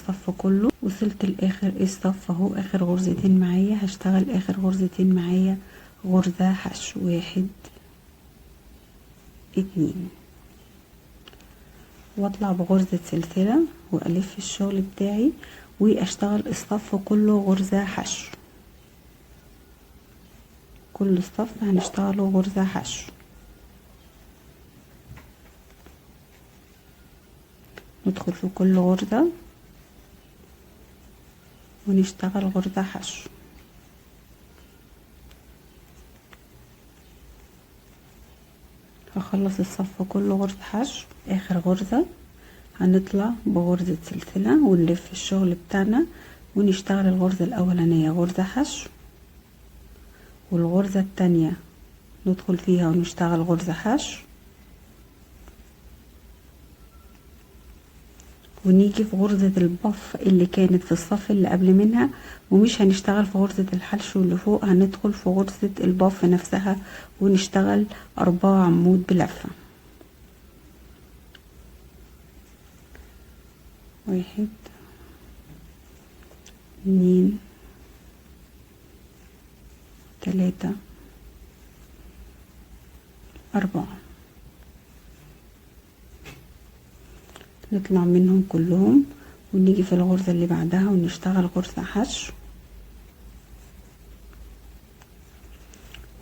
الصف كله. وصلت لاخر الصف اهو، اخر غرزتين معايا، هشتغل اخر غرزتين معايا غرزة حشو، 1 2، واطلع بغرزة سلسلة والف الشغل بتاعي واشتغل الصف كله غرزة حشو. كل الصف هنشتغله غرزة حشو. ندخل في كل غرزة ونشتغل غرزة حشو. هخلص الصف كله غرزة حشو. اخر غرزة هنطلع بغرزة سلسلة ونلف الشغل بتاعنا ونشتغل الغرزة الاولانية غرزة حشو، والغرزة التانية ندخل فيها ونشتغل غرزة حشو، ونيجي في غرزة البف اللي كانت في الصف اللي قبل منها، ومش هنشتغل في غرزة الحشو اللي فوق، هندخل في غرزة البف نفسها ونشتغل 4 عمود بلفة، 1 2 3 4. نطلع منهم كلهم ونيجي في الغرزة اللي بعدها ونشتغل غرزة حشو،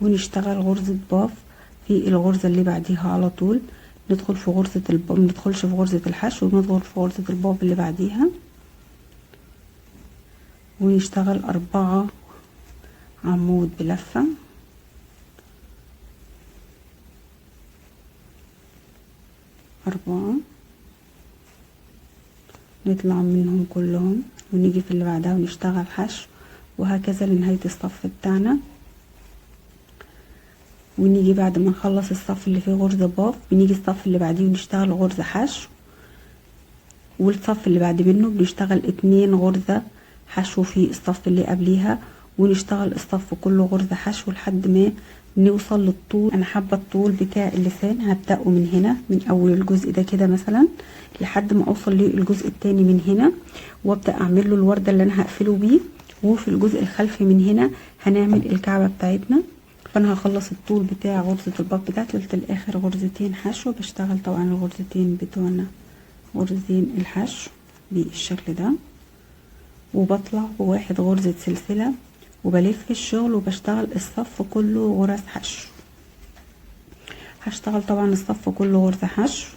ونشتغل غرزة باف في الغرزة اللي بعديها على طول. ندخل في غرزة الباف، مندخلش في غرزة الحشو، وندخل في غرزة الباف اللي بعديها ونشتغل 4 عمود بلفة، 4. نطلع منهم كلهم ونيجي في اللي بعدها ونشتغل حشو، وهكذا لنهاية الصف بتاعنا. ونيجي بعد ما نخلص الصف اللي فيه غرزة باف بنيجي الصف اللي بعديه ونشتغل غرزة حشو، والصف اللي بعد منه بنشتغل 2 غرزة حشو في الصف اللي قبليها، ونشتغل الصف كله غرزة حشو لحد ما نوصل للطول. انا حابة الطول بتاع اللسان هبدأه من هنا، من اول الجزء ده كده مثلا لحد ما اوصل للجزء التاني من هنا، وابدأ اعمل له الوردة اللي انا هقفله بيه. وفي الجزء الخلفي من هنا هنعمل الكعبة بتاعتنا. فانا هخلص الطول بتاع غرزة الباف بتاعتي قلت الاخر غرزتين حشو. بشتغل طبعا الغرزتين بتوعنا غرزتين الحشو بالشكل ده، وبطلع بواحد غرزة سلسلة وبلف الشغل وبشتغل الصف كله غرز حشو. هشتغل طبعا الصف كله غرزة حشو،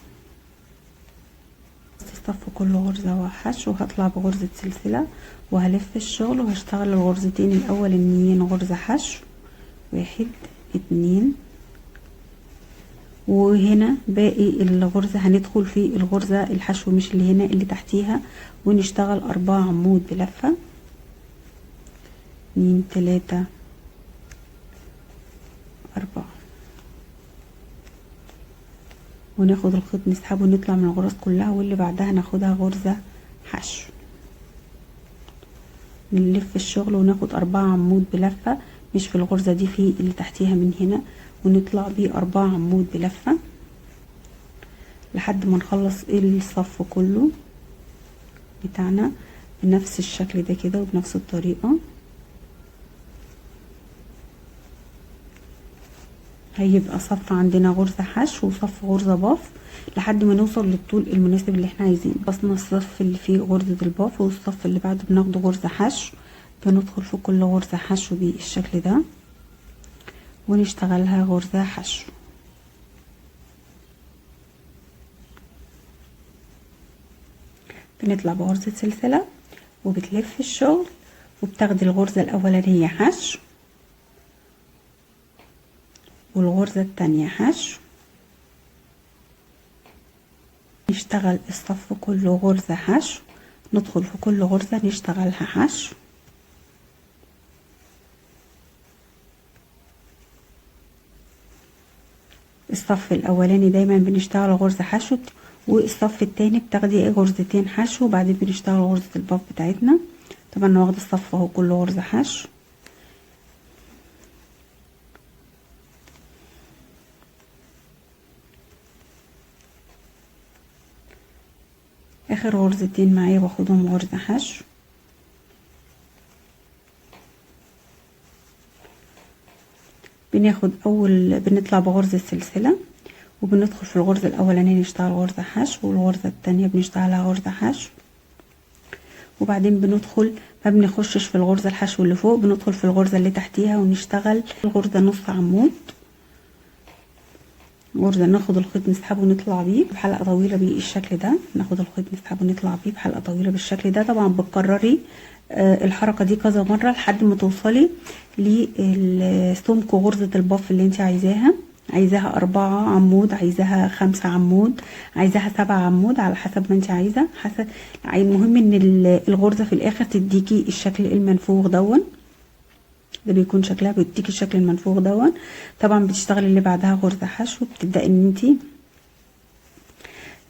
الصف كله غرزة حشو، وهطلع بغرزة سلسلة وهلف الشغل وهشتغل الغرزتين الاولانيين غرزة حشو، 1 2، وهنا باقي الغرزة هندخل في الغرزة الحشو مش اللي هنا اللي تحتيها، ونشتغل 4 عمود بلفة، 2 3 4، وناخد الخيط نسحبه ونطلع من الغرز كلها، واللي بعدها ناخدها غرزة حشو. نلف الشغل وناخد 4 عمود بلفة، مش في الغرزة دي، في اللي تحتيها من هنا، ونطلع بيه 4 عمود بلفة لحد ما نخلص الصف كله بتاعنا بنفس الشكل ده كده وبنفس الطريقة. هيبقى صف عندنا غرزة حشو وصف غرزة باف لحد ما نوصل للطول المناسب اللي احنا عايزينه. بصنا الصف اللي فيه غرزة الباف والصف اللي بعده بناخده غرزة حشو، بندخل في كل غرزة حشو بالشكل ده ونشتغلها غرزة حشو. بنطلع بغرزة سلسلة وبتلف الشغل وبتاخدي الغرزة الأولانية حشو والغرزة التانية حشو، نشتغل الصف كله غرزة حشو، ندخل في كل غرزة نشتغلها حشو. الصف الاولاني دايما بنشتغل غرزة حشو، والصف التاني بتاخدي غرزتين حشو، وبعدين بنشتغل غرزة الباف بتاعتنا. طبعا انا واخده الصف اهو كله غرزة حشو. اخر غرزتين معايا باخدهم غرزة حشو. بناخد اول، بنطلع بغرزة سلسلة وبندخل في الغرزة الاولانية نشتغل غرزة حشو، والغرزة التانية بنشتغلها غرزة حشو، وبعدين بندخل، ما بنخشش في الغرزة الحشو اللي فوق، بندخل في الغرزة اللي تحتيها ونشتغل الغرزة نص عمود غرزة. ناخد الخيط نسحبه ونطلع بيه بحلقة طويلة بالشكل ده، ناخد الخيط نسحبه ونطلع بيه بحلقة طويلة بالشكل ده. طبعا بتكرري الحركة دي كذا مرة لحد ما توصلي للسمك غرزة الباف اللي انت عايزاها. عايزاها 4 عمود، عايزاها 5 عمود، عايزاها 7 عمود، على حسب ما انت عايزة. حسب المهم ان الغرزة في الاخر تديكي الشكل المنفوخ دون، ده بيكون شكلها بيديكي الشكل المنفوخ دون. طبعا بتشتغلي اللي بعدها غرزة حشو، بتبدأي ان انت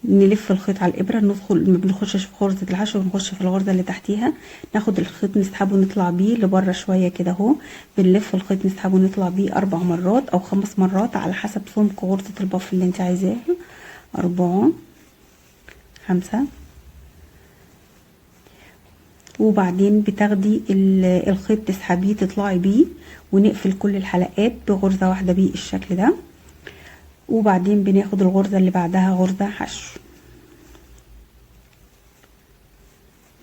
نلف الخيط على الابره، ندخل، ما بنخشش في غرزه الحشو، بنخش في الغرزه اللي تحتيها، ناخد الخيط نسحبه ونطلع بيه لبره شوية كده اهو، بنلف الخيط نسحبه ونطلع بيه 4 مرات او 5 مرات على حسب سمك غرزه الباف اللي انت عايزاها. 4 5، وبعدين بتاخدي الخيط تسحبيه تطلعي بيه، ونقفل كل الحلقات بغرزه واحدة بالشكل ده. وبعدين بناخد الغرزة اللي بعدها غرزة حشو.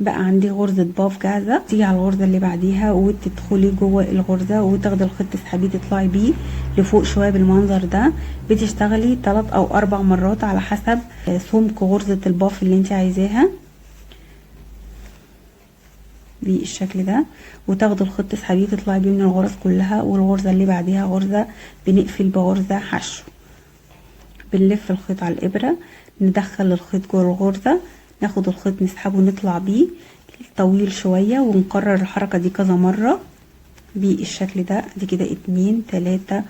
بقى عندي غرزة باف جاهزة. تيجي على الغرزة اللي بعديها وتدخلي جوه الغرزة وتاخدي الخيط تسحبيه تطلعي بيه لفوق شوية بالمنظر ده. بتشتغلي 3 او 4 مرات على حسب سمك غرزة الباف اللي انت عايزاها بالشكل ده، وتاخدي الخيط تسحبيه تطلعي بيه من الغرز كلها. والغرزة اللي بعديها غرزة بنقفل بغرزة حشو، بنلف الخيط على الابره، ندخل الخيط جوه الغرزه، ناخد الخيط نسحبه ونطلع بيه طويل شوية، ونكرر الحركة دي كذا مرة بالشكل ده. ادي كده 2 3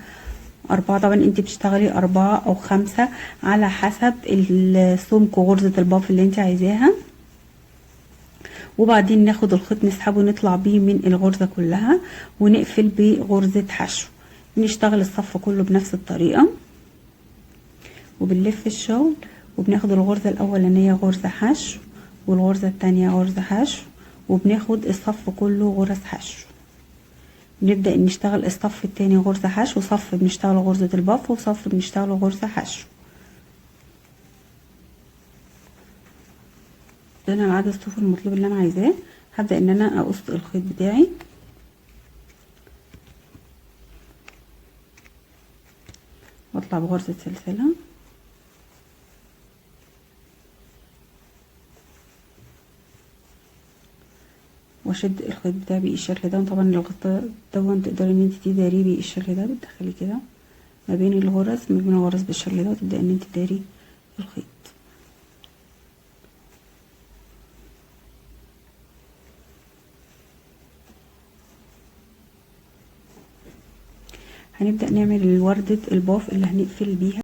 4. طبعا انت بتشتغلي 4 او 5 على حسب السمك وغرزه الباف اللي انت عايزاها. وبعدين ناخد الخيط نسحبه ونطلع بيه من الغرزه كلها ونقفل بغرزه حشو. نشتغل الصف كله بنفس الطريقة، وبنلف الشغل، وبناخد الغرزة الأولانية غرزة حشو، والغرزة التانية غرزة حشو، وبناخد الصف كله غرز حشو. بنبدأ نشتغل الصف التاني غرزة حشو، وصف بنشتغل غرزة الباف، وصف بنشتغل غرزة حشو. ده انا العدد الصفوف المطلوب اللي انا عايزاه. هبدأ ان انا اقص الخيط بتاعي. واطلع بغرزة سلسلة، واشد الخيط بتاعي بالشكل ده. طبعا الغطاء دون تقدري ان انت تداريه بالشكل ده، بتدخلي كده ما بين الغرز، ما بين الغرز بالشكل ده، وتبداي ان انت تداري الخيط. هنبدأ نعمل الوردة الباف اللي هنقفل بيها.